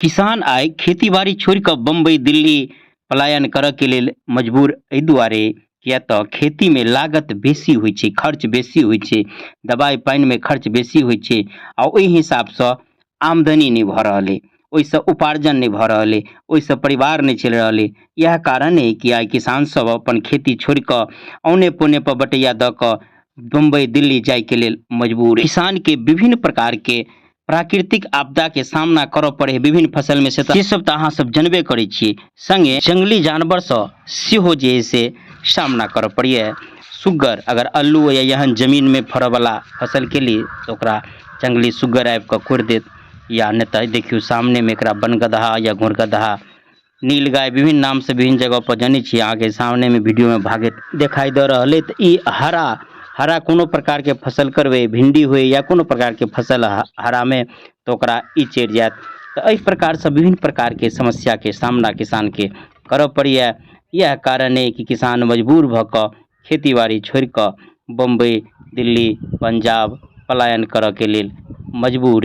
किसान आइ खेती बाड़ी छोड़ि कऽ बम्बई दिल्ली पलायन करऽके लेल मजबूर एहि दुआरे किए तऽ खेतीमे लागत बेसी होइ छै, खर्च बेसी होइ छै, दबाइ पानिमे खर्च बेसी होइ छै आ ओहि हिसाबसँ आमदनी नहि भऽ रहल अइ, ओहिसँ उपार्जन नहि भऽ रहल अइ, ओहिसँ परिवार नहि चलि रहल अइ। इएह कारण अइ कि आइ किसान सब अपन खेती छोड़ि कऽ औने पौने पर बटैया दऽ कऽ बम्बई दिल्ली जाइके लेल मजबूर। किसानके विभिन्न प्रकारके प्राकृतिक आपदाके सामना करऽ पड़ै है विभिन्न फसलमे, से तऽ सब तऽ अहाँ सब जनबे करै छियै। सङ्गे जङ्गली जानवरसँ सेहो जे है से सामना करऽ पड़ैए। सुग्गर अगर अल्लू या एहन जमीनमे फड़ऽवला फसल केली तऽ ओकरा जङ्गली सुग्गर आबि कऽ कोड़ि देत, या नहि तऽ देखियौ सामनेमे एकरा बनगदहा या घोड़गदहा, नील गाय विभिन्न नामसँ विभिन्न जगहपर जनै छियै। अहाँके सामनेमे वीडियोमे भागैत देखाइ दऽ रहल अइ। तऽ ई हरा हरा कोनो प्रकारके फसल करबै, भिंडी होइ या कोनो प्रकारके फसल हरामे, तऽ ओकरा ई चरि जायत। तऽ एहि प्रकारसँ विभिन्न प्रकारके समस्याके सामना किसानके करऽ पड़ैए। इएह कारण अइ कि किसान मजबूर भऽ कऽ खेती बाड़ी छोड़ि कऽ बम्बई दिल्ली पंजाब पलायन करऽके लेल मजबूर।